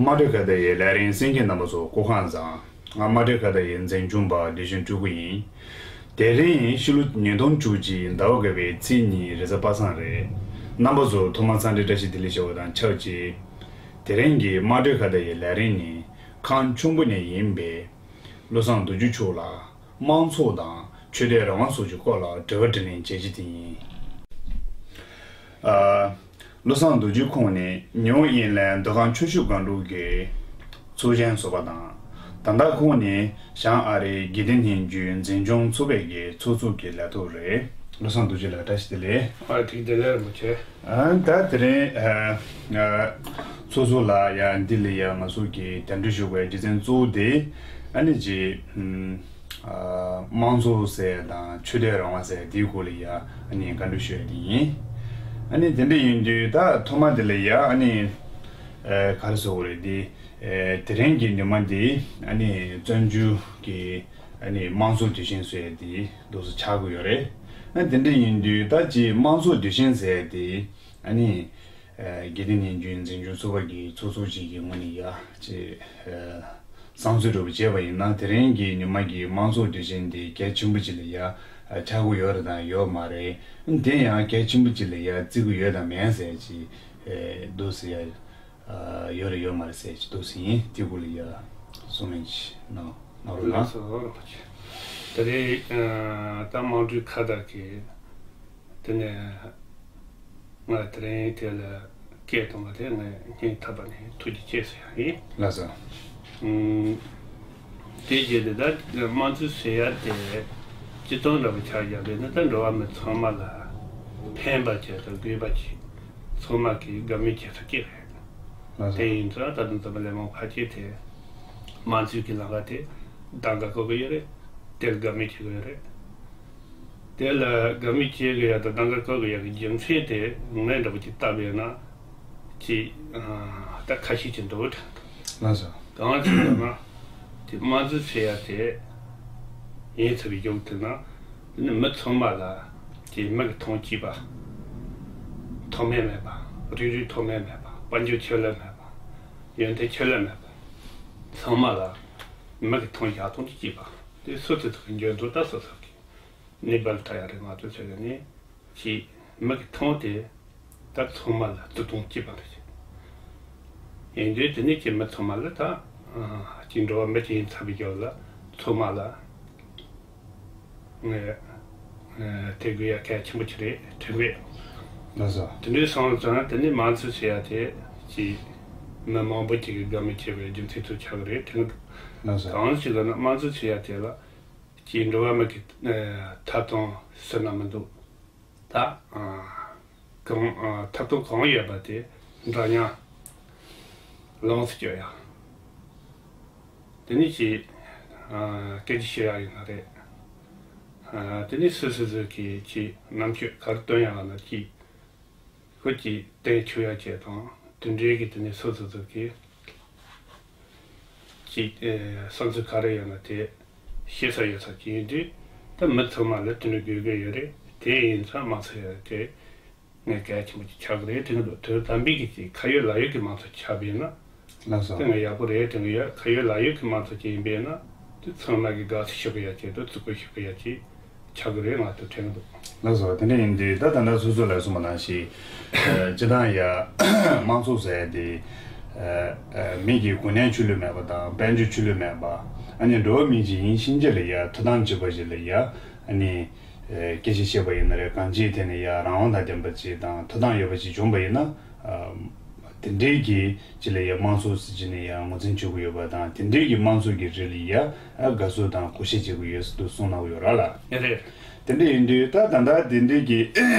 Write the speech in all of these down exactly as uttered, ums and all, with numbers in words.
དམངས་ཁྲོད་ཁ་བརྡ་ཡི་ལས་རིམ་གསན་མཁན་རྣམ་པ་ཚོ་སྐུ་ཁམས་བཟང་། ང་དམངས་ཁྲོད་ཁ་བརྡ་ཡི་འཛིན་སྐྱོང་པ་བདེ་ཆེན་སྤྲུལ་སྐུ་ཡིན། དེ་རིང་ཕྱི་ལོ་ཉིས་སྟོང་བཅུ་གཅིག་ཟླ་བ་བརྒྱད་པའི་ཚེས་གཉིས་རེས་གཟའ་པ་སངས་རེད། རྣམ་པ་ཚོ་ཐོག་མར་འཚམས་འདྲི་བཀྲ་ཤིས་བདེ་ལེགས་ཞུ་བ་དང་ཆབས་ཅིག་དེ་རིང་གི་དམངས་ཁྲོད་ཁ་བརྡ་ཡི་ལས་རིམ་ནི་ཁམས་ཆུ་འབུ་ནས་ཡིན་པའི་བློ་བཟང་རྡོ་རྗེ་མཆོག་ལ་དམངས་གཙོ་དང་ཆོས་དད་རང་དབང་སོགས་ཀྱི་སྐོར་ལ་དྲི་བ་དྲིས་ལན་བྱེད་རྒྱུ་དེ་ཡིན། ཨ། བློ་བཟང་རྡོ་རྗེ་ཁོང་ནི་ནིའུ་ཨིན་ལན་མདོ་ཁམས་ཆུ་ཤུར་སྒང་དྲུག་གི་ཚོགས་ཆེན་ཟུར་པ་དང་། ད་ལྟ་ཁོང་ནི་བྱང་ཨ་རིའི་དགེ་ལྡན་སྙན་བརྒྱུད་འཛིན་སྐྱོང་ཚོགས་པའི་གི་ཚོགས་གཙོ་གི་ལས་ཐོག་རེད། བློ་བཟང་རྡོ་རྗེ་ལགས་བཀྲ་ཤིས་བདེ་ལེགས། ཨ་ཐུགས་བདེ་ལེགས་རིན་པོ་ཆེ། ཨ་ད་དེ་རིང་ཨ་ཨ་ཚོགས་གཙོ་ལགས་ཡ་འདི་ལ་ཡ་ང་ཚོ་གི་གདན་འདྲེན་ཞུ་བའི་རྒྱུ་མཚན་གཙོ་བོ་དེ་ཨ་ནི་ཅི་ཨམ། དམངས་གཙོ་ཟེར་དང་ཆོས་དད་རང་དབང་ཟེར་དེའི་སྐོར་ལ་ཡ་ཨ་ནི་བཀའ་འདྲི་ཞུ་ཡ་དེ་ཡིན། ཨ་ནི་དེ་འདྲ་ཡིན་དུས་ད་ཐོག་མ་དེ་ལ་ཡ་ཨ་ནི་ཨ་ག་རེ་ཟེར་དགོས་རེད་དེ། ཨ་དེ་རིང་གི་ཉི་མ་འདི་ཨ་ནི་བཙན་བྱོལ་གྱི་ཨ་ནི་དམངས་གཙོ་དུས་ཆེན་ཟེར་ཡ་དེ་འདུག་སེ་ཆགས་ཀྱི་ཡོད་རེད། ཨ་དེ་འདྲ་ཡིན་དུས་ད་ཅི་དམངས་གཙོ་དུས་ཆེན་ཟེར་ཡ་དེ་ཨ་ནི། ཨ་དགེ་ལྡན་སྙན་བརྒྱུད་འཛིན་སྐྱོང་ཚོགས་པ་གི་ཚོགས་གཙོ་ཅིག་གི་ངོས་ནས་ཡ་ཅིག་ཨ་བསམ་ཚུལ་འདྲ་པོ་བྱས་པ་ཡིན་ན། དེ་རིང་གི་ཉི་མ་གི་དམངས་གཙོ་དུས་ཆེན་འདི་གལ་ཆེན་པོ་ཅིག་ལ་ཡ་ཨ་ཆགས་ཀྱི་ཡོད་རེད་དང་ཡོད་མ་རེད། དེ་ཡང་གལ་ཆེན་པོ་ཅིག་ལ་ཡ་བརྩི་གི་ཡོད་དང་མེད་ཟེར་ཅིག་ཨ་འདུག་སེ་ཡ་ཨ་ཡོད་རེད་ཡོད་མ་རེད་ཟེར་ཅིག་འདུག་སེ་ཡིན། དེ་སྐོར་ལ་ཡ་གསུང་མིན་ཅིག་གནང་གནང་རོགས་གནང་། ལགས་སོ། ལགས་སོ། དེ་རིང་ཨ་ད་དམངས་ཁྲོད་ཁ་བརྡ་གི་དེ་ནས། ང་དེ་རིང་དེ་ལ་སྐད་གཏོང་བ་དེ་ངས་སྙིང་ཐག་པ་ནས་ཐུགས་རྗེ་ཆེ་ཟེར་ཡ་ཡིན། ལགས་སོ། ཨུམ། དེ་རྗེས་དེ་ད་དམངས་གཙོ་ཟེར་ཡ་དེ་སྤྱི་ཚོགས་འདྲ་པོ་ཆགས་བཞག་པས་ན་ད་འགྲོ་བ་མི་ཚང་མ་ལ་ཕན་པ་བྱས་དང་དགོས་པ་བྱས་ཚང་མ་གིས་དགའ་མོས་བྱེད་ས་གཅིག་རེད། ལགས་སོ། དེ་ཡིན་ཙང་ད་དུང་འཛམ་བུ་གླིང་མང་ཕལ་ཆེར་དེ་དམངས་གཙོའི་གི་ལམ་ཁ་དེ་གདམ་ག་བསྐོ་གི་ཡོད་རེད། དེར་དགའ་མོས་བྱེད་གི་ཡོད་རེད། དེ་ལ་དགའ་མོས་བྱེད་དགོས་ཡ་དང་གདམ་ག་བསྐོ་དགོས་ཡ་གི་རྒྱུ་མཚན་དེ་ངས་འདྲ་པོ་ཅིག་བལྟས་པས་ན་ཅིག་ཨ་ད་ཁ་ཤས་ཅིག་འདུག་དྲན་འདུག་ལགས་སོ། གང་ཞིག་ལབ་ན་དེ་དམངས་གཙོ་ཟེར་ཡ་དེ་ཡིན་ཚུལ་གྱི་རྒྱུ་དེ་ན་དེ་ནི་མི་ཚང་མ་ལ་དེ་མིག་གིས་མཐོང་གཅིག་པ། མཐོ་དམན་མེད་པ། རིགས་རུས་མཐོ་དམན་མེད་པ། དཔལ་འབྱོར་ཆེ་ལོས་མེད་པ། ཡོན་ཏན་ཆེ་ལོས་མེད་པ། ཚང་མ་ལ་མིག་གིས་མཐོང་ཡག་མཐོང་གཅིག་པ། དེ་སུ་དེ་ཚོ་གི་འཇོན་ཐང་ད་སོ་སོ་གི་ནུས་པ་ལ་ལྟ་ཡ་རེད། ང་ཚོ་ཚོ་གི་ནི་ཅིག་མིག་གིས་མཐོང་དེ་ད་ཚང་མ་ལ་བརྩི་མཐོང་སྐྱེས་པ་རེད། ཡིན་དུས་དེ་ནི་ཅིག་མི་ཚང་མ་ལ་ད་ཅིག་འགྲོ་བ་མི་ཅིག་ཡིན་ཚར་བའི་རྒྱབ་ལ་ཚང་མ་ལ་ངས་དེ་དགོས་ཡ་གལ་ཆེན་པོ་ཅིག་རེད་དྲན་གི་ཡོད། ལགས་སོ། དེ་འདྲའི་སོང་ཙང་དེ་ནི་དམངས་གཙོ་ཟེར་ཡ་དེ་ཅིག་མི་མང་པོ་ཅིག་གིས་དགའ་མོས་བྱེད་པའི་རྒྱུ་མཚན་དུ་ཆགས་གི་རེད་དྲན་གི་འདུག་ལགས་སོ། གང་ཞིག་ལབ་ན་དམངས་གཙོ་ཟེར་ཡ་དེ་ལ་ཅིག་འགྲོ་བ་མི་གི་ཐོབ་ཐང་ཟེར་ན་མི་འདུག་ད་གང་ཐོབ་ཐང་གང་ཡོད་པ་དེ་འདྲ་མཉམ་ལོངས་སུ་སྤྱོད་ཡ། དེ་ནི་ཅིག་སྐད་ཆ་བཤད་ཡ་ཡིན་ན་རེད། དེ་ནི་སོ་སོ་སོ་གི་ཅིག་རྣམ་དཔྱོད་ག་རེ་བཏོན་ཡ་ལ་ན་ཅིག་ཁོ་ཅིག་བསྟན་ཆོག་ཡ་བྱས་དང་དེ་འདྲའི་གི་དེ་ནས་སོ་སོ་སོ་གི་ཅིག་ཨེ་བསམ་ཚུལ་ག་རེ་ཡོད་ན་དེ་བཤད་ས་ཡོད་ས་ཅིག་ཡིན་དུས་ད་མི་ཚང་མ་ལ་དེ་འདྲ་དགོས་ཀྱི་ཡོད་རེད། དེ་ཡིན་ཙང་དམངས་གཙོ་ཡོད་དེ་ངས་གལ་ཆེན་པོ་ཅིག་ཆགས་ཀྱི་རེད་དྲན་གྱི་འདུག་དོན་དམ་པའི་གི་ཅིག་ཁ་ཡོད་ལག་ཡོད་ཀྱི་དམངས་གཙོ་ཆགས་པ་ཡིན་ན། ལགས་སོ། དེ་ང་ཡག་པོ་རེད་དྲན་གྱི་ཡོད། ཁ་ཡོད་ལག་ཡོད་ཀྱི་དམངས་གཙོ་ཅིག་ཡིན་པས་ན་དེ་ཚང་མ་གིས་དགའ་བསུ་ཞུ་གི་ཡ་ཅིག་དང་བརྩི་བཀུར་ཞུ་གི་ཡ་ཅིག་ཆགས་ཀྱི་རེད་ང་ཚོ་དྲན་གྱི་འདུག་ལགས་སོ། དེ་འདྲ་ཡིན་དུས་ད་ད་ལྟ་སོ་སོ་ལ་གསུངས་པ་ནང་བཞིན་སྤྱི་བཏང་ཡ་དམངས་གཙོ་ཟེར་ཡ་དེ་མི་གི་གོ་གནས་ཆོད་ལོས་མེད་པ་དང་དཔལ་འབྱོར་ཆོད་ལོས་མེད་པ། ཨ་ནི་འགྲོ་བ་མི་ཅིག་ཡིན་ཕྱིན་ཆད་ལ་ཡ་ཐོབ་ཐང་ཅིག་པ་ཞིག་ལ་ཡ་ཨ་ནི་སྐད་ཆ་བཤད་པ་ཡིན་ན་རེད། གང་ཅིའི་ཐད་ནས་ཡ་རང་དབང་དང་ལྡན་པ་ཅིག་དང་ཐོབ་ཐང་ཡོད་པ་ཅིག་བྱུང་བ་ཡིན་ན། དེ་འདྲའི་གི་ཅིག་ལ་ཡ་དམངས་གཙོ་ཟེར་གྱི་ནས་ཡ་ངོས་འཛིན་བྱེད་དགོས་ཡོད་པ་དང་དེ་འདྲའི་གི་དམངས་གཙོ་གི་རིགས་ལ་ཡ་དགའ་བསུ་དང་གུས་ཞབས་བྱེད་དགོས་ཡོད་ཟེར་དུ་གསུངས་གནང་གི་ཡོད་ར་ལ། ཡ་རེད། དེ་འདྲ་ཡིན་དུས་ད་ད་ལྟ་དེ་འདྲའི་གི་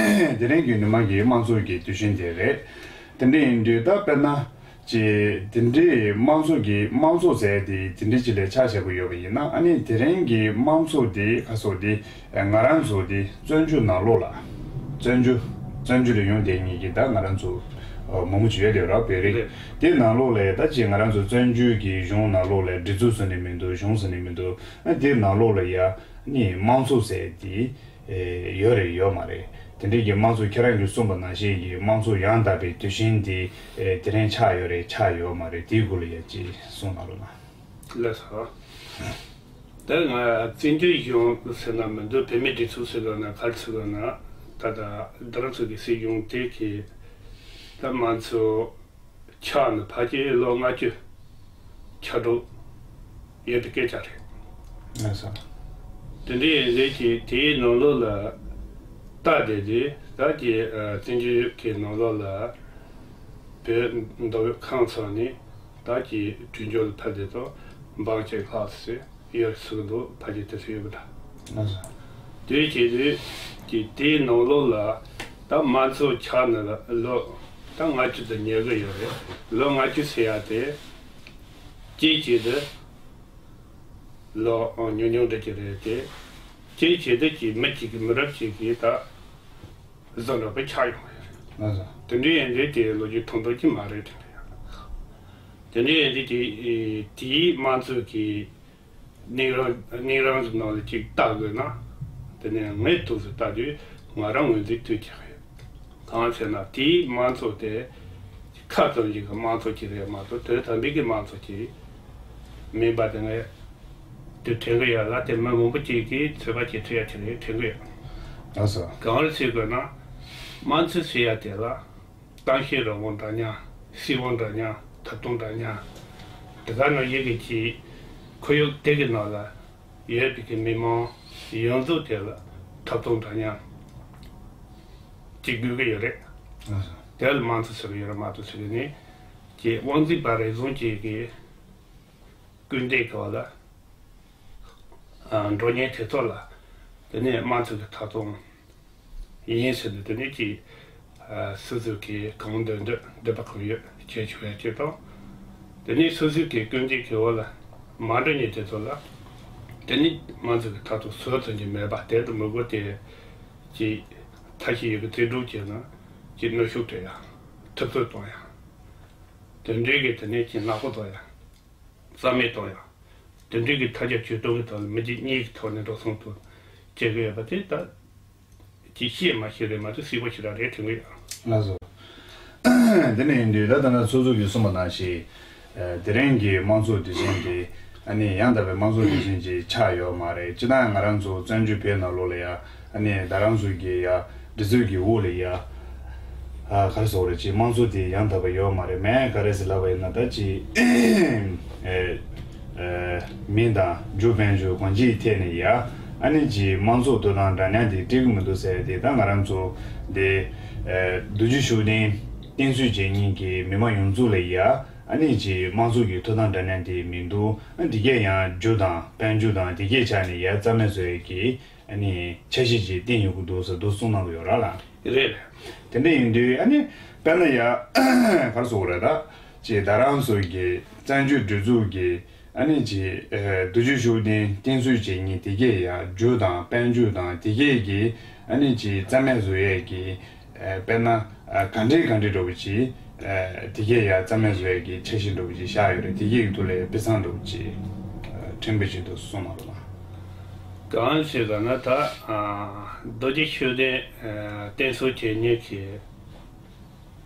དེ་རིང་གི་ཉི་མ་གི་དམངས་གཙོ་གི་དུས་ཆེན་དེ་རེད། དེ་འདྲ་ཡིན་དུས་ད་དཔེར་ན་ཅིག་དེ་འདྲའི་དམངས་གཙོ་གི་དམངས་གཙོ་ཟེར་དེ་དེ་འདྲའི་ཅིག་ལ་ཆ་བཞག་གི་ཡོད་པ་ཡིན་ན་ཨ་ནི་དེ་རིང་གི་དམངས་གཙོ་དེ་ཁ་སོ་དེ། ང་རང་ཚོ་དེ་བཙན་བྱོལ་ནང་ལོགས་ལ། བཙན་བྱོལ། བཙན་བྱོལ་ལ་ཡོང་བསྡད་མཁན་གྱི་ད་ང་རང་ཚོ་མང་པོ་ཅིག་ཡོད་དེ་ར་བོད་རིགས། རེད། དེ་ནང་ལོགས་ལ་ད་ཅིག་ང་རང་ཚོ་བཙན་བྱོལ་གྱི་གཞུང་ནང་ལོགས་ལ་སྒྲིག་འཛུགས་ཟེར་ནས་མི་འདུག་གཞུང་ཟེར་ནས་མི་འདུག་ཨ་དེ་ནང་ལོགས་ལ་ཡ་ནི་དམངས་གཙོ་ཟེར་དེ་ཡོད་རེད་ཡོད་མ་རེད། དེ་འདྲའི་གི་དམངས་གཙོ་ཁྱེད་རང་གིས་གསུངས་པ་ནང་བཞིན་གྱི་དམངས་གཙོ་ཡང་དག་པའི་དུས་ཆེན་དེ་དེ་རིང་ཆགས་ཡོད་རེད་ཆགས་ཡོད་མ་རེད། དེའི་སྐོར་ལ་ཡ་ཅིག་གསུངས་གནང་རོགས་གནང་། ལགས་སོ། ད་ང་བཙན་བྱོལ་གཞུང་ཟེར་ན་མི་འདུག་བོད་མིའི་སྒྲིག་འཛུགས་ཟེར་དགོས་ན་ག་རེ་ཟེར་དགོས་ན། ད་ལྟ་རྡ་རམ་ས་ལའི་སྲིད་གཞུང་དེ་གིས་ད་དམངས་གཙོ་ཆགས་ནས་ཕལ་ཆེར་ལོ་ལྔ་བཅུ་ཆགས་འགྲོ་ཡོད་པའི་སྐད་ཆ་རེད། ལགས་སོ། དེ་འདྲ་ཡིན་དུས་ཀྱི་དེའི་ནང་ལོགས་ལ་ལྟ་བསྡད་དུས་ད་ཀྱི་བཙན་བྱོལ་གྱི་ནང་ལོགས་ལ་བོད་མདོ་དབུས་ཁམས་ཚང་ནས་ད་ཀྱི་གྲོས་ཆོད་ལ་ཕེབས་བསྡད་དང་འབངས་ཅིག་ལྷག་ཙམ་ཡོད་ཟེར་གི་འདུག་ཕལ་ཆེར་དེ་ཚོ་ཡོད་པ་འདྲ། ལགས་སོ། དེ་བྱེད་དུས་ཀྱི་དེའི་ནང་ལོགས་ལ་ད་དམངས་གཙོ་ཆགས་ནས་ལོ་ད་ལྔ་བཅུ་དང་ཉེ་གི་ཡོད་རེད། ལོ་ལྔ་བཅུ་ཟེར་ཡ་དེ་གཅིག་བྱེད་དུས་ལོ་ཉུང་ཉུང་འདྲ་ཅིག་རེད་དེ། གཅིག་བྱེད་དུས་ཀྱི་མི་གཅིག་གི་མི་རབས་གཅིག་གིས་ད་བཟོ་འདྲ་པོ་ཆགས་ཡོང་གི་ཡོད་རེད། ལགས་སོ། དེ་འདྲ་ཡིན་དུས་དེ་ལོ་རྒྱུས་མཐོང་ཐོས་ཀྱི་མ་རེད་དྲན་གི་ཡོད། དེ་འདྲ་ཡིན་དུས་དེ་དེའི་དམངས་གཙོ་གི་གནས་རང་གནས་རང་གི་ནང་ལ་ཅིག་ལྟ་དགོས་ན། དེ་ནས་ངའི་ཐོག་ཏུ་ལྟ་དུས་ང་རང་ངོས་འཛིན་དུས་ཆགས་ཡོད། གང་ཟེར་ན་དེའི་དམངས་གཙོ་དེ་ཁ་ཙམ་ཞིག་གི་དམངས་གཙོ་ཅིག་རེད་མ་གཏོགས་དོན་དམ་པའི་གི་དམངས་གཙོ་ཅིག་མིན་པ་དེ་ངས་དེ་དྲན་གི་ཡོད་ལ། དེ་མི་མང་པོ་ཅིག་གིས་ཚོད་དཔག་བྱེད་ཐུབ་ཡ་ཅིག་རེད་དྲན་གི་ཡོད། ལགས་སོ། གང་རེད་ཟེར་དགོས་ན་དམངས་གཙོ་ཟེར་ཡ་དེ་ལ། གཏམ་བཤད་རང་དབང་འདྲ་མཉམ། སྲིད་དབང་འདྲ་མཉམ། ཐོབ་ཐང་འདྲ་མཉམ། དེ་ག་ནང་བཞིན་གྱི་ཁོར་ཡུག་དེ་གི་ནང་ལ་ཡོད་པའི་གི་མི་མང་ཡོངས་རྫོགས་དེ་ལ་ཐོབ་ཐང་འདྲ་མཉམ་ཅིག་དགོས་ཀྱི་ཡོད་རེད། དེ་ལ་དམངས་གཙོ་ཟེར་གི་ཡོད་རེད་མ་གཏོགས་ཟེར་གི་ནི་ཀྱི་དབང་འཛིན་པ་རེ་ཟུང་གཅིག་གི་སྐུལ་འདེད་སྐབས་ལ། ཨ། འགྲོ་མཁན་དེ་ཚོ་ལ་དེ་ནས་དམངས་གཙོ་གི་ཐོབ་ཐང་ཡིན་ཟེར་ནས་དེ་ནས་ཀྱི། ཨ། སོ་སོ་གི་གང་འདོད་འདོད་འདོད་པ་གང་ཡོད་བྱེད་ཆོག་ཡ་ཅིག་དང་། དེ་ནས་སོ་སོ་གི་སྐུལ་འདེད་ཀྱི་འོག་ལ་མ་འགྲོ་མཁན་དེ་ཚོ་ལ་དེ་ནས་དམངས་གཙོ་གི་ཐོབ་ཐང་ཟུར་ཙམ་གྱི་མེད་པ་དེ་དང་མི་དགོས་ཏེ་ཀྱི་ཐབས་ཤེས་ཡོད་གི་རྩིས་སྤྲོད་བྱས་ན་ཀྱི་གནོན་ཤུགས་སྤྲད་ཡ། ཐུབ་ཚོད་གཏོང་ཡ། དེ་འདྲའི་གི་དེ་ནས་ཀྱི་ནག་པོ་བཟོ་ཡ། རྩ་མེད་གཏོང་ཡ། དེ་འདྲའི་གི་ཐབས་བརྒྱ་ཇུས་སྟོང་གི་ཐོག་ལ་མི་རྒྱུ་གཉིས་ཀྱི་ཐོག་ནས་འགྲོ་སོང་དུ་བྱེད་ཀྱི་ཡོད་པ་དེ་ད་ཅི་ཤེས་མ་ཤེས་རེད་མ་གཏོགས་སྲིད་པ་ཞིག་རང་རེད་དྲན་གི་ཡོད། ལགས་སོ། དེ་ནས་ཡིན་དུས་ད་ལྟ་ན་སོ་སོ་གིས་གསུངས་པ་ནང་བཞིན། ཨ། དེ་རིང་གི་དམངས་གཙོ་དུས་ཆེན་དེ་ཨ་ནི་ཡང་དག་པའི་དམངས་གཙོ་དུས་ཆེན་ཅིག་ཆགས་ཡོད་མ་རེད། སྤྱིར་བཏང་ང་རང་ཚོ་བཙན་བྱོལ་བོད་ནང་ལོགས་ལ་ཡ། ཨ་ནི་རྡ་རམ་ས་ལ་གི་ཡ་སྒྲིག་འཛུགས་ཀྱི་འོག་ལ་ཡ། ཨ། ག་རེ་ཟེར་དགོས་རེད། ཅིག་དམངས་གཙོ་དེ་ཡང་དག་པ་ཡོད་མ་རེད། མིང་ག་རེ་ཟེར་ལབ་པ་ཡིན་ན་ད་ཅིག་ཨེ། ཨེ། མིང་དང་རྒྱུ་དཔལ་འབྱོར་གང་ཅིའི་ཐད་ནས་ཡ། ཨ་ནི་ཅིག་དམངས་གཙོ་ཐོབ་ཐང་འདྲ་མཉམ་དེ་སྤྲད་གི་མི་འདུག་ཟེར་དེ་ད་ང་རང་ཚོ་དེ། ཨེ། རྡོ་རྗེ་ཤུགས་ལྡན་བསྟེན་གསོལ་བྱེད་མཁན་གྱི་མི་མང་ཡོངས་རྫོགས་ལ་ཡ། ཨ་ནི་ཅིག་དམངས་གཙོ་གི་ཐོབ་ཐང་འདྲ་མཉམ་དེ་མི་འདུག་ཨ། དེ་གས་ཡང་རྒྱུ་དང་དཔལ་འབྱོར་དང་དེ་གས་ཆ་ནས་ཡ་རྩ་མེད་བཟོ་ཡས་ཀྱི། ཨ་ནི་འཆར་གཞི་ཅིག་བཏིང་ཡོང་གི་འདུག་ཟེར་འདུག་གསུངས་གནང་གི་ཡོད་ར་ལགས། རེད། དེ་འདྲ་ཡིན་དུས་ཨ་ནི་དཔེར་ན་ཡ་ག་རེ་ཟེར་དགོས་རེད། ད་ཅིག་རྡ་རམ་ས་ལ་གི་བཙན་བྱོལ་སྒྲིག་འཛུགས་ཀྱི་ཨ་ནི་ཅིག་ཨ། རྡོ་རྗེ་ཤུགས་ལྡན་བསྟེན་གསོལ་བྱེད་མཁན་དེ་གས་ཡ་རྒྱུ་དང་དཔལ་འབྱོར་དང་དེ་གས་ཀྱི་ཨ་ནི་ཅིག་རྩ་མེད་བཟོ་ཡས་ཀྱི། ཨ། དཔེར་ན། ཨ། ག་འདྲའི་ག་འདྲའི་འདྲ་བོ་ཅིག་ཨ། དེ་གས་ཡ་རྩ་མེད་བཟོ་ཡས་ཀྱི་འཆར་གཞི་འདྲ་བོ་ཅིག་བཞག་ཡོད་རེད། དེ་གས་ཀྱི་ཐོག་ལ་དཔེ་བཟང་འདྲ་བོ་ཅིག་ཨ། ཕྲན་བུ་ཅིག་ཏུ་གསུངས་གནང་རོགས་གནང་། གང་ཞིག་ལབ་ན་ད། ཨ། རྡོ་རྗེ་ཤུགས་ལྡན། ཨ། བསྟེན་གསོལ་བྱེད་མཁན་གྱི།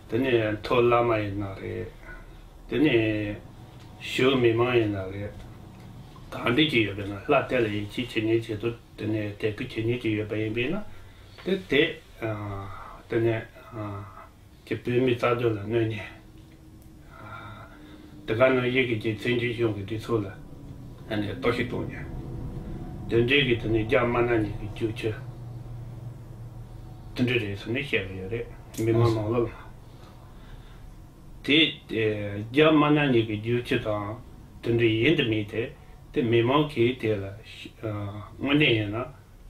དེ་ནས་མཐོ་བླ་མ་ཡིན་ན་རེད། དེ་ནས་ཞུ་མི་མང་ཡིན་ན་རེད། གང་འདྲ་ཅིག་ཡོད་པས་ན་ལྷ་དེ་ལ་ཡིད་ཆེས་བྱེད་མཁན་ཆེད་དུ་དེ་ནས་དད་གུས་བྱེད་མཁན་ཅིག་ཡོད་པ་ཡིན་པས་ན། དེ་དེ། ཨ། དེ་ནས། ཨ། ཀྱི་བོད་མིའི་རྩ་དོན་ལ་གནོད་ཉེན། ཨ། དེ་ག་ནང་བཞིན་གྱི་ཀྱི་བཙན་བྱོལ་གཞུང་གི་སྒྲིག་འཛུགས་ལ་ཨ་ནི་གཏོར་བཤིག་གཏོང་ཉེན། དེ་འདྲའི་གི་དེ་ནས་རྒྱ་དམར་ནག་གཉིས་ཀྱི་རྒྱུག་ཁྱི་དེ་འདྲ་རེད་ཟེར་ནས་བཤད་གི་ཡོད་རེད། མི་མང་ནང་ལོགས་ལ། དེ། ཨེ། རྒྱ་དམར་ནག་གཉིས་ཀྱི་རྒྱུག་ཁྱི་དང་དེ་འདྲ་ཡིན་དུ་མིན་ཏེ། དེ་མི་མང་གིས་དེ་ལ། ཨ། དངོས་གནས་ཡིན་ན་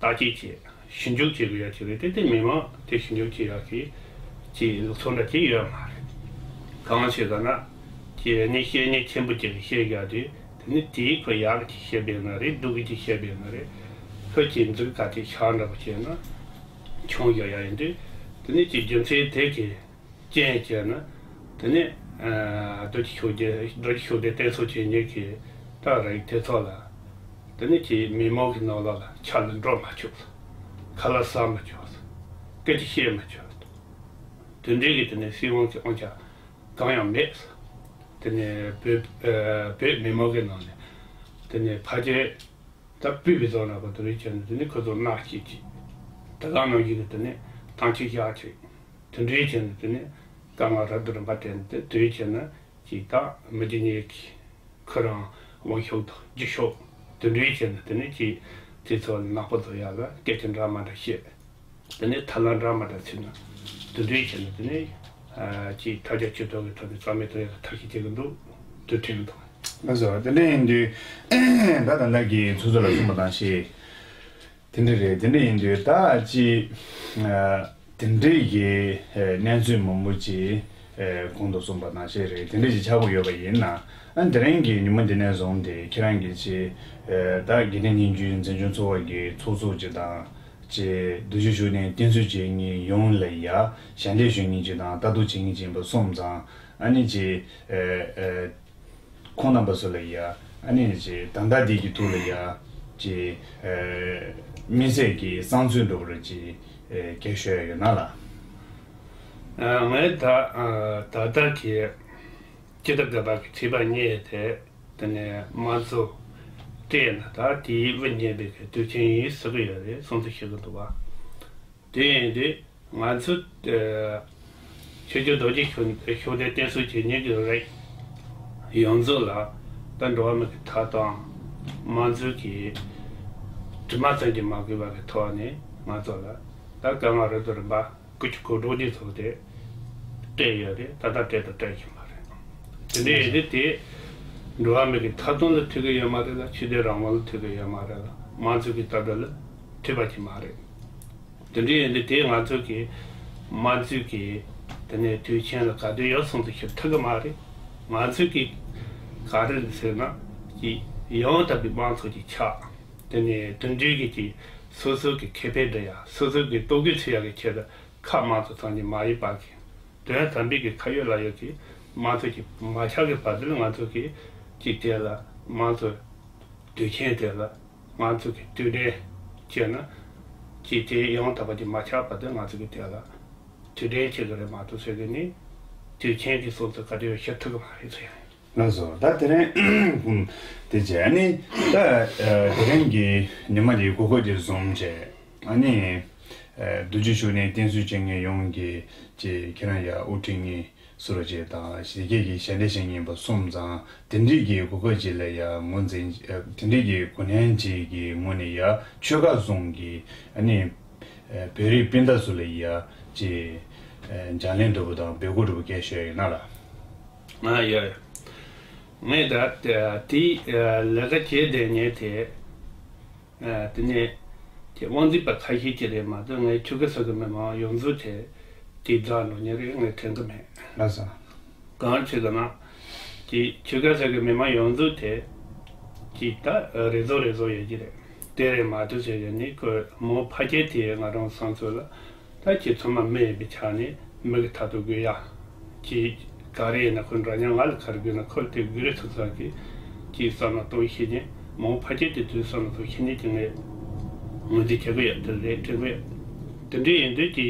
བརྟག་དཔྱད་བྱེད། ཞིབ་འཇུག་བྱེད་དགོས་ཡ་ཅིག་རེད་དེ། དེ་མི་མང་དེ་ཞིབ་འཇུག་བྱེད་ཡག་གི་ཅིག་ལུགས་སྲོལ་འདྲ་ཅིག་ཡོད་མ་རེད། གང་ཞིག་ལབ་ན། ཅིག་ནི་བཤད་མཁན་ཆེན་པོ་ཅིག་གིས་བཤད་བཞག་དུས་དེ་ནི་དེའི་ཁོ་ཡག་གི་ཅིག་བཤད་པའི་ན་རེད། སྡུག་གི་ཅིག་བཤད་པའི་ན་རེད། ཁོ་ཅིག་འཛུགས་ག་དེ་ཆགས་འདྲ་པོ་བྱས་ན་ཆུང་བཞག་ཡ་ཡིན་དུས། དེ་ནི་ཅིག་རྒྱུ་མཚན་དེ་གི་རྐྱེན་བྱས་ན། དེ་ནས། ཨ། རྡོ་རྗེ་ཤུགས་ལྡན། རྡོ་རྗེ་ཤུགས་ལྡན་བསྟེན་གསོལ་བྱེད་མཁན་གྱི་ད་རིགས་དེ་ཚོ་ལ། དེ་ནས་ཀྱི་མི་མང་གི་ནང་ལོགས་ལ་ཆ་ལ་འགྲོ་མ་ཆོག་ཁ་ལག་ཟ་མ་ཆོག་སྐད་ཆ་བཤད་མ་ཆོག་དེ་འདྲའི་གི་དེ་ནས་སྲིད་དབང་གི་དབང་ཆ་གང་ཡང་མེད། དེ་ནས་བོད་ཨ་བོད་མི་མང་གི་ནང་ནས་དེ་ནས་ཕལ་ཆེར་ད་སྤུས་པའི་བཟོ་འདྲ་པོ་དེ་རིགས་བྱས་ནས་དེ་ནས་ཁོ་ཚོ་མནར་གཅོད་བྱས། དེ་ག་ནང་བཞིན་གི་དེ་ནས་ཐང་ཆད་བཞག་བྱས། དེ་འདྲའི་བྱས་ནས་དེ་ནས་དཀའ་ངལ་རབ་དང་རིམ་པ་སྤྲད་ནས་དེ་དེ་བྱས་ན་ཅིག་ད་མི་རྒྱུ་གཉིས་ཀྱི་ཁོ་རང་དབང་ཤུགས་དང་རྒྱུ་ཤུགས་དེ་འདྲའི་བྱས་ནས་དེ་ནས་ཅིག་དེ་ཚོ་ལ་ནག་པོ་བཟོ་ཡག་ལ་སྐད་ཆ་འདྲ་མ་འདྲ་བཤད། དེ་ནས་ཐབས་ལམ་འདྲ་མ་འདྲ་བྱས་ན་དེ་འདྲའི་བྱས་ནས་དེ་ནས་ཨ་ཅིག་ཐབས་བརྒྱ་ཇུས་སྟོང་གི་ཐོག་ནས་རྩ་མེད་གཏོང་ཡག་གི་ཐབས་ཤེས་བྱེད་ཀྱི་འདུག་དེ་དྲན་གྱི་འདུག་ལགས་སོ། དེ་འདྲ་ཡིན་དུས་ད་ད་ལྟ་གི་ཚོད་ཚོད་ལ་གསུངས་པ་ནང་བཞིན། དེ་འདྲ་རེད། དེ་འདྲ་ཡིན་དུས་ད་ཅི་ཨ་དེ་འདྲའི་གི་ཨ་གནས་ཚུལ་མང་པོ་ཅིག་ཨ་གོང་དུ་གསུངས་པ་ནང་བཞིན་རེད། དེ་འདྲ་ཅིག་ཆགས་ཀྱི་ཡོད་པ་ཡིན་ན། ཨ་དེ་རིང་གི་ཉིན་མོ་འདི་ནས་བཟུང་སྟེ་ཁྱེད་རང་གིས་ཅི་ཨ་ད་དགེ་ལྡན་སྙན་བརྒྱུད་འཛིན་སྐྱོང་ཚོགས་པ་གི་ཚོགས་གཙོ་ཅིག་དང་ཅི་བསྡུ་བཞུགས་ཞུ་ནས་བསྟེན་གསོལ་བྱེད་མཁན་ཡོངས་ལ་ཡ་ཞལ་འདེབས་ཞུ་མཁན་ཅིག་དང་ལྟ་རྟོག་བྱེད་མཁན་ཅིག་ཡིན་པ་སོང་ཙང་ཨ་ནི་ཅི་ཨ་ཨ། ཁོང་རྣམ་པ་ཚོ་ལ་ཡ་ཨ་ནི་ཅིག་ད་ལྟ་འདི་གི་ཐོག་ལ་ཡ་ཅིག་ཨ་དམིགས་བསལ་གྱི་བསམ་ཚུལ་འདྲ་པོ་རེ་ཅིག་ཨ་སྐད་ཤོད་ཡ་ཡོད་ན་ལགས། ཨ་ངས་ད་ཨ་ད་ལྟ་གི་སྤྱི་ཟླ་དགུ་པ་གི་ཚེས་པ་གཉིས་དེ་དེ་ནས་དམངས་གཙོ་སྤྲད་ན་ད་དེའི་དབུ་བརྙེས་པའི་གི་དུས་ཆེན་ཡིན་ཟེར་གི་ཡོད་རེད་གསུང་ཚུལ་ཞིག་གི་འདུག་བ། དེ་ཡིན་དུས་ང་ཚོ་ཨ་ཆོས་རྒྱལ་རྡོ་རྗེ་ཤུགས་ལྡན་བསྟེན་གསོལ་བྱེད་མཁན་གྱི་རིགས་ཡོངས་རྫོགས་ལ་ད་འགྲོ་བ་མི་གི་ཐོབ་ཐང་དམངས་གཙོ་གི་དྲི་མ་ཙམ་གྱིས་མ་གོས་པ་གི་ཐོག་ནས་ང་ཚོ་ལ་ད་དཀའ་ངལ་རེ་དང་རིམ་པ་ཀུ་ཅི་གོ་སྒྲོག་ཅིག་ཚོགས་ཏེ་སྤྲད་ཡོད་རེད། ད་ལྟ་སྤྲད་དང་སྤྲད་བཞིན་པ་རེད། དེ་འདྲ་ཡིན་དུས་དེ་འགྲོ་བ་མི་གི་ཐོབ་ཐང་ལ་ཐུག་གི་ཡོད་མ་རེད་ལ་ཆོས་དད་རང་དབང་ལ་ཐུག་གི་ཡོད་མ་རེད་ལ་དམངས་གཙོ་གི་ལྟ་གྲུབ་ལ་ཐུག་པ་ཅིག་མ་རེད། དེ་འདྲ་ཡིན་དུས་དེ་ང་ཚོ་གི་དམངས་གཙོ་གི་དེ་ནས་དུས་ཆེན་ལ་ག་དུས་ཡོད་སོང་དུ་ཞིག་ཐུག་གི་མ་རེད། ང་ཚོ་གི་ག་རེ་རེད་ཟེར་ན་ཀྱི་ཡང་དག་པའི་དམངས་གཙོ་གི་ཆགས། དེ་ནས་དེ་འདྲའི་གི་ཀྱི་སོ་སོ་གི་ཁེ་ཕན་སྒྲུབ་ཡ་སོ་སོ་གི་ལྟོ་གོས་འཚོལ་ཡ་གི་ཆེད་དུ་ཁ་དམངས་གཙོ་ཚང་གི་མ་ཡིན་པ་གི་དོན་དམ་པའི་གི་ཁ་ཡོད་ལག་ཡོད་ཀྱི་དམངས་གཙོ་གི་མ་ཆགས་གི་བར་དུ་ལ་ང་ཚོ་གི་ཀྱི་དེ་ལ་དམངས་གཙོ་དུས་ཆེན་དེ་ལ། ང་ཚོ་གི་དུས་དྲན་བྱས་ན་ཅིག་དེ་ཡང་དག་པ་ཅིག་མ་ཆགས་བར་དུ་ང་ཚོ་གི་དེ་ལ་དུས་དྲན་བྱེད་ཀྱི་རེད་མ་གཏོགས་ཟེར་གི་ནི་དུས་ཆེན་གྱི་སྲོལ་ཚོ་ག་དུས་ཡང་ཤེས་ཐུབ་ཀྱི་མ་རེད་ཟེར་ཡ་ཡིན། ལགས་སོ། ད་དེ་རིང་དེ་བྱས་ནི་ད་དེ་རིང་གི་ཉི་མ་འདིའི་གོ་སྐབས་ཅིག་བཟུང་བྱས་ཨ་ནི་བསྡུ་བཞུགས་ཞུ་ནས་བསྟེན་གསོལ་བྱེད་མཁན་ཡོངས་ཀྱི་ཅིག་ཁྱེད་རང་ཡ་དབུ་ཁྲིད་ངེས། སུ་རུ་ཅེ་དང་ཞི་རྒྱས་ཀྱི་ཞལ་འདེབས་ཤིག་ཡིན་པ་སོང་ཙང་དེ་འདྲའི་གི་གོ་སྐབས་ཅིག་ལ་ཡ་ངོས་འཛིན་དེ་འདྲའི་གི་གོ་གནས་ཅིག་གི་ངོས་ནས་ཡ་ཆོལ་ཁ་གསུམ་གི་ཨ་ནི་བོད་རིགས་སྤུན་ཟླ་ཚོ་ལ་ཡ་ཅིག་ལྗགས་ལན་འདྲ་པོ་དང་འབོད་སྐུལ་འདྲ་པོ་སྐད་ཤོད་ཡོད་ན་ལ། ང་ཡ་ཡ་ངས་ད་དེའི་ལས་ཀ་བྱེད་བསྡད་མཁན་དེ། དེ་ནས་དབང་འཛིན་པ་ཁ་ཤས་ཀྱིས་རེད་མ་གཏོགས་ངའི་ཆོལ་ཁ་གསུམ་གི་མི་མང་ཡོངས་རྫོགས་དེ་དེའི་རྫ་ནང་ཉེ་རེད་ངས་དྲན་གི་མེད། ལགས་སོ། གང་བྱེད་གི་ན་དེ་ཆོལ་ཁ་གསུམ་གི་མི་མང་ཡོངས་རྫོགས་དེ་ཅིག་ད་རེ་ཟུང་རེ་ཟུང་ཡོད་ཀྱི་རེད། དེ་རེད་མ་གཏོགས་བྱས་ཀྱི་ནི་ཁོ་མོ་ཕ་སྐད་དེ་ང་རང་བསམ་ཚུལ་ལ། ད་ཁྱེད་ཚང་མ་མི་ཡིན་པའི་ཆ་ནས་མི་གི་ཐ་དོ་དགོས་ཡ། ཅིག་ག་རེ་ཡིན་ན་ཁོ་འདྲ་མཉམ་ང་ལ་ག་རེ་དགོས་ན་ཁོ་ལ་དེ་དགོས་རེད་ཚོད་ཚོད་ཀྱི་ཅིག་བསམ་བློ་གཏོང་ཤེས་ནས་མང་ཕལ་ཆེར་དེ་དུས་བསམ་བློ་གཏོང་ཤེས་ནས་ཀྱི་ངས་ངོས་འཛིན་བྱེད་དགོས་ཡ་དེ་རེད་དྲན་གི་ཡོད། དེ་འདྲ་ཡིན་དུས་ཀྱི་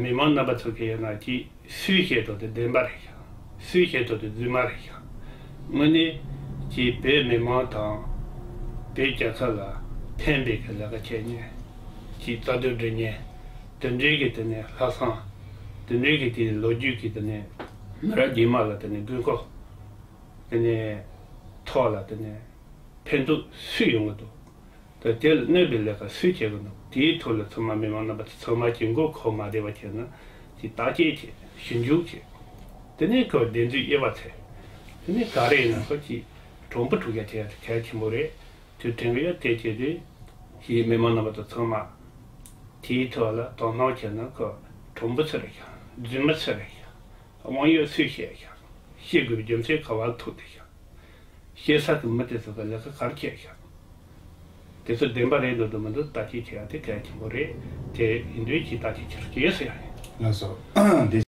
མི་མང་རྣམ་པ་ཚོ་གི་ཡིན་ན་ཅིག་སུས་བཤད་དོ་དེ་བདེན་པ་རེད་ཤག་སུས་བཤད་དོ་དེ་རྫུན་མ་རེད་ཤག་དངོས་གནས་ཀྱི་བོད་མི་མང་དང་བོད་རྒྱལ་ཁབ་ལ་ཕན་པའི་གི་ལས་ཀ་བྱེད་མཁན་གྱི་རྩ་དོན་སྒྲུབ་མཁན་དེ་འདྲའི་གི་དེ་ནས་ལྷག་བསམ་དེ་འདྲའི་གི་དེ་ལོ་རྒྱུས་ཀྱི་དེ་ནས་མི་རབས་རྗེས་མ་ལ་དེ་ནས་དགོས་མཁོ་དེ་ནས་ཐོག་ལ་དེ་ནས་ཕན་ཐོགས་སུས་ཡོང་གི་འདུག་ད་དེ་ལ་གནོད་པའི་ལས་ཀ་སུས་བྱེད་ཀྱི་འདུག་དེའི་ཐོག་ལ་ཚང་མ་མི་མང་རྣམ་པ་ཚོ་ཚང་མ་གྱི་མགོ་འཁོར་མ་བདེ་བ་བྱས་ན་དེ་བརྟག་དཔྱད་བྱེད་ཞིབ་འཇུག་བྱེད། དེ་ནས་ཁོ་བདེན་རྫུན་དབྱེ་བ་ཕྱེ། དེ་ནས་ག་རེ་ཡིན་ན་ཁོ་ཅིག་གྲུང་པོ་གྲུབ་ཡ་བྱེད་ཡ་དེ་གལ་ཆེན་པོ་རེད། དེ་དྲན་གི་ཡོད་དེ་བྱས་དུས་ཞིག་མི་མང་རྣམ་པ་ཚོ་ཚང་མ་དེའི་ཐོག་ལ་དོ་སྣང་བྱས་ན་ཁོ་གྲུང་པོ་ཚོ་རེད་ཤག་རྫུན་མ་ཚོ་རེད་ཤག་དབང་ཡོད་སུས་བཤད་ཤག་བཤད་དགོས་པའི་རྒྱུ་མཚན་ག་བར་ཐུག་དེ་ཤག་བཤད་ས་གི་མི་དེ་ཚོ་གི་ལས་ཀ་ག་རེ་བྱས་ཤག་དེ་ཚོ་བདེན་པ་རེད་འདུག་འདུག་མི་འདུག་བརྟག་དཔྱད་བྱེད་ཡ་དེ་གལ་ཆེན་པོ་རེད། དེ་ཡིན་དུས་ཀྱི་བརྟག་དཔྱད་བྱེད་རོགས་བྱེད་ཟེར་ཡ་རེད། ལགས་སོ། འདི་